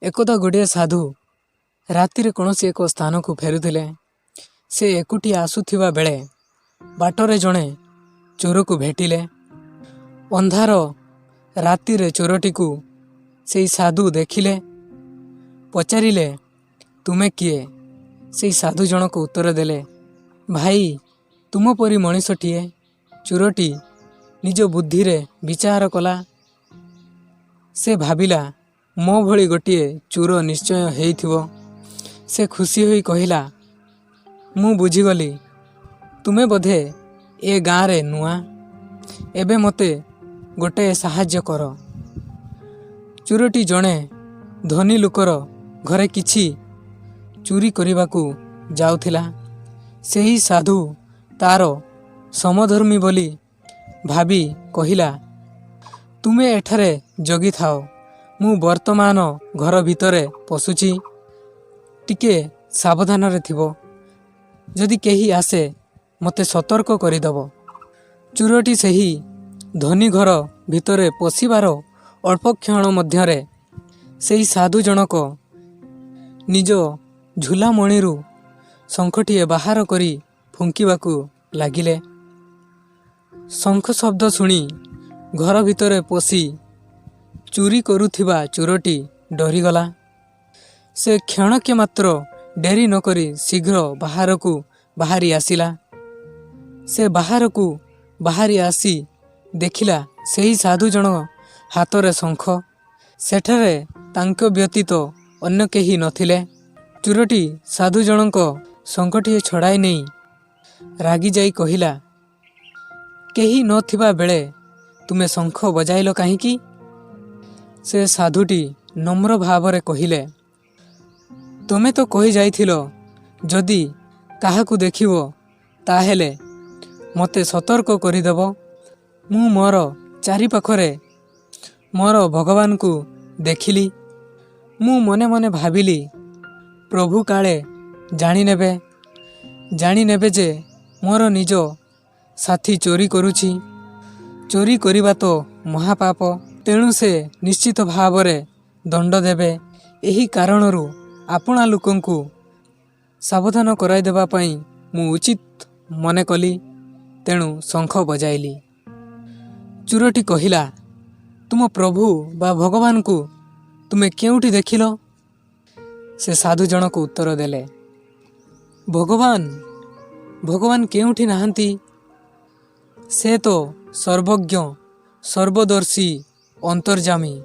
ଏକଦା ଗୋଟିଏ ସାଧୁ ରାତିରେ କୌଣସି ଏକ ସ୍ଥାନକୁ ଫେରୁଥିଲେ। ସେ ଏକୁଟିଆ ଆସୁଥିବା ବେଳେ ବାଟରେ ଜଣେ ଚୋରକୁ ଭେଟିଲେ। ଅନ୍ଧାର ରାତିରେ ଚୋରଟିକୁ ସେଇ ସାଧୁ ଦେଖିଲେ। ପଚାରିଲେ, "ତୁମେ କିଏ?" ସେଇ ସାଧୁ ଜଣକ ଉତ୍ତର ଦେଲେ, "ଭାଇ, ତୁମ ପରି ମଣିଷଟିଏ।" ଚୋରଟି ନିଜ ବୁଦ୍ଧିରେ ବିଚାର କଲା। ସେ ଭାବିଲା, ମୋ ଭଳି ଗୋଟିଏ ଚୋର ନିଶ୍ଚୟ ହେଇଥିବ। ସେ ଖୁସି ହୋଇ କହିଲା, "ମୁଁ ବୁଝିଗଲି, ତୁମେ ବୋଧେ ଏ ଗାଁରେ ନୂଆ। ଏବେ ମୋତେ ଗୋଟାଏ ସାହାଯ୍ୟ କର।" ଚୋରଟି ଜଣେ ଧନୀ ଲୋକର ଘରେ କିଛି ଚୋରି କରିବାକୁ ଯାଉଥିଲା। ସେହି ସାଧୁ ତାର ସମଧର୍ମୀ ବୋଲି ଭାବି କହିଲା, "ତୁମେ ଏଠାରେ ଜଗିଥାଅ। ମୁଁ ବର୍ତ୍ତମାନ ଘର ଭିତରେ ପଶୁଛି। ଟିକେ ସାବଧାନରେ ଥିବ। ଯଦି କେହି ଆସେ, ମୋତେ ସତର୍କ କରିଦେବ।" ଚୋରଟି ସେହି ଧନୀ ଘର ଭିତରେ ପଶିବାର ଅଳ୍ପ କ୍ଷଣ ମଧ୍ୟରେ ସେହି ସାଧୁ ଜଣକ ନିଜ ଝୁଲାମଣିରୁ ଶଙ୍ଖଟିଏ ବାହାର କରି ଫୁଙ୍କିବାକୁ ଲାଗିଲେ। ଶଙ୍ଖ ଶବ୍ଦ ଶୁଣି ଘର ଭିତରେ ପଶି ଚୋରି କରୁଥିବା ଚୋରଟି ଡରିଗଲା। ସେ କ୍ଷଣକେ ମାତ୍ର ଡେରି ନକରି ଶୀଘ୍ର ବାହାରକୁ ବାହାରି ଆସିଲା। ସେ ବାହାରକୁ ବାହାରି ଆସି ଦେଖିଲା, ସେହି ସାଧୁ ଜଣ ହାତରେ ଶଙ୍ଖ। ସେଠାରେ ତାଙ୍କ ବ୍ୟତୀତ ଅନ୍ୟ କେହି ନଥିଲେ। ଚୋରଟି ସାଧୁ ଜଣଙ୍କ ଶଙ୍ଖଟିଏ ଛଡ଼ାଇ ନେଇ ରାଗିଯାଇ କହିଲା, "କେହି ନଥିବା ବେଳେ ତୁମେ ଶଙ୍ଖ ବଜାଇଲ କାହିଁକି?" ସେ ସାଧୁଟି ନମ୍ର ଭାବରେ କହିଲେ, "ତୁମେ ତ କହିଯାଇଥିଲ, ଯଦି କାହାକୁ ଦେଖିବ ତାହେଲେ ମୋତେ ସତର୍କ କରିଦେବ। ମୁଁ ମୋର ଚାରିପାଖରେ ମୋର ଭଗବାନଙ୍କୁ ଦେଖିଲି। ମୁଁ ମନେ ମନେ ଭାବିଲି, ପ୍ରଭୁ କାଳେ ଜାଣିନେବେ ଯେ ମୋର ନିଜ ସାଥୀ ଚୋରି କରୁଛି। ଚୋରି କରିବା ତ ମହାପାପ। ତେଣୁ ସେ ନିଶ୍ଚିତ ଭାବରେ ଦଣ୍ଡ ଦେବେ। ଏହି କାରଣରୁ ଆପଣା ଲୋକଙ୍କୁ ସାବଧାନ କରାଇଦେବା ପାଇଁ ମୁଁ ଉଚିତ ମନେ କଲି, ତେଣୁ ଶଙ୍ଖ ବଜାଇଲି।" ଚୋରଟି କହିଲା, "ତୁମ ପ୍ରଭୁ ବା ଭଗବାନଙ୍କୁ ତୁମେ କେଉଁଠି ଦେଖିଲ?" ସେ ସାଧୁ ଜଣକ ଉତ୍ତର ଦେଲେ, "ଭଗବାନ କେଉଁଠି ନାହାନ୍ତି? ସେ ତ ସର୍ବଜ୍ଞ, ସର୍ବଦର୍ଶୀ, ଅନ୍ତର୍ଯାମୀ।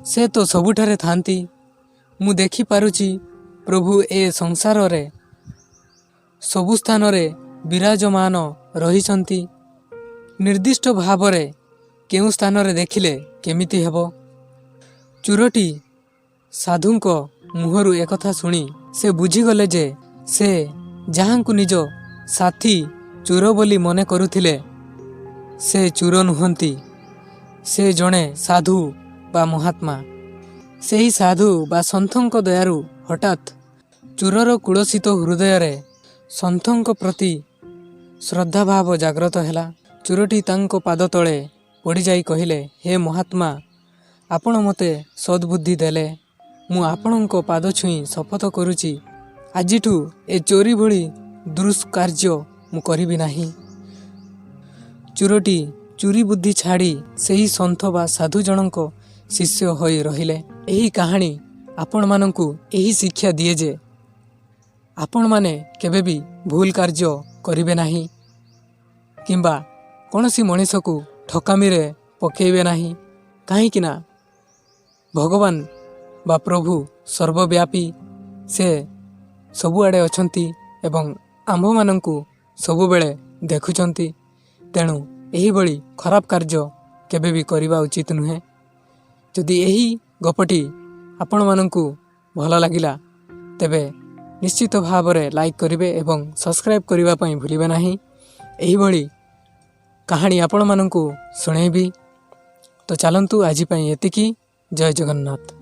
ସେ ତ ସବୁଠାରେ ଥାନ୍ତି। ମୁଁ ଦେଖିପାରୁଛି, ପ୍ରଭୁ ଏ ସଂସାରରେ ସବୁ ସ୍ଥାନରେ ବିରାଜମାନ ରହିଛନ୍ତି। ନିର୍ଦ୍ଦିଷ୍ଟ ଭାବରେ କେଉଁ ସ୍ଥାନରେ ଦେଖିଲେ କେମିତି ହେବ?" ଚୋରଟି ସାଧୁଙ୍କ ମୁହଁରୁ ଏକଥା ଶୁଣି ସେ ବୁଝିଗଲେ ଯେ ସେ ଯାହାଙ୍କୁ ନିଜ ସାଥୀ ଚୋର ବୋଲି ମନେ କରୁଥିଲେ, ସେ ଚୋର ନୁହନ୍ତି, ସେ ଜଣେ ସାଧୁ ବା ମହାତ୍ମା। ସେହି ସାଧୁ ବା ସନ୍ଥଙ୍କ ଦୟାରୁ ହଠାତ୍ ଚୋରର କଳୁଷିତ ହୃଦୟରେ ସନ୍ଥଙ୍କ ପ୍ରତି ଶ୍ରଦ୍ଧାଭାବ ଜାଗ୍ରତ ହେଲା। ଚୋରଟି ତାଙ୍କ ପାଦ ତଳେ ପଡ଼ିଯାଇ କହିଲେ, "ହେ ମହାତ୍ମା, ଆପଣ ମୋତେ ସଦ୍ବୁଦ୍ଧି ଦେଲେ। ମୁଁ ଆପଣଙ୍କ ପାଦ ଛୁଇଁ ଶପଥ କରୁଛି, ଆଜିଠୁ ଏ ଚୋରି ଭଳି ଦୁଷ୍କାର୍ଯ୍ୟ ମୁଁ କରିବି ନାହିଁ।" ଚୋରଟି ଚୋରି ବୁଦ୍ଧି ଛାଡ଼ି ସେହି ସନ୍ଥ ବା ସାଧୁ ଜଣଙ୍କ ଶିଷ୍ୟ ହୋଇ ରହିଲେ। ଏହି କାହାଣୀ ଆପଣମାନଙ୍କୁ ଏହି ଶିକ୍ଷା ଦିଏ ଯେ ଆପଣମାନେ କେବେ ବି ଭୁଲ କାର୍ଯ୍ୟ କରିବେ ନାହିଁ କିମ୍ବା କୌଣସି ମଣିଷକୁ ଠକାମିରେ ପକାଇବେ ନାହିଁ, କାହିଁକି ନା ଭଗବାନ ବା ପ୍ରଭୁ ସର୍ବବ୍ୟାପୀ। ସେ ସବୁଆଡ଼େ ଅଛନ୍ତି ଏବଂ ଆମ୍ଭମାନଙ୍କୁ ସବୁବେଳେ ଦେଖୁଛନ୍ତି। ତେଣୁ ଏହିଭଳି ଖରାପ କାର୍ଯ୍ୟ କେବେ ବି କରିବା ଉଚିତ ନୁହେଁ। ଯଦି ଏହି ଗପଟି ଆପଣମାନଙ୍କୁ ଭଲ ଲାଗିଲା, ତେବେ ନିଶ୍ଚିତ ଭାବରେ ଲାଇକ୍ କରିବେ ଏବଂ ସବସ୍କ୍ରାଇବ୍ କରିବା ପାଇଁ ଭୁଲିବେ ନାହିଁ। ଏହିଭଳି କାହାଣୀ ଆପଣମାନଙ୍କୁ ଶୁଣେଇବି। ତ ଚାଲନ୍ତୁ, ଆଜି ପାଇଁ ଏତିକି। ଜୟ ଜଗନ୍ନାଥ।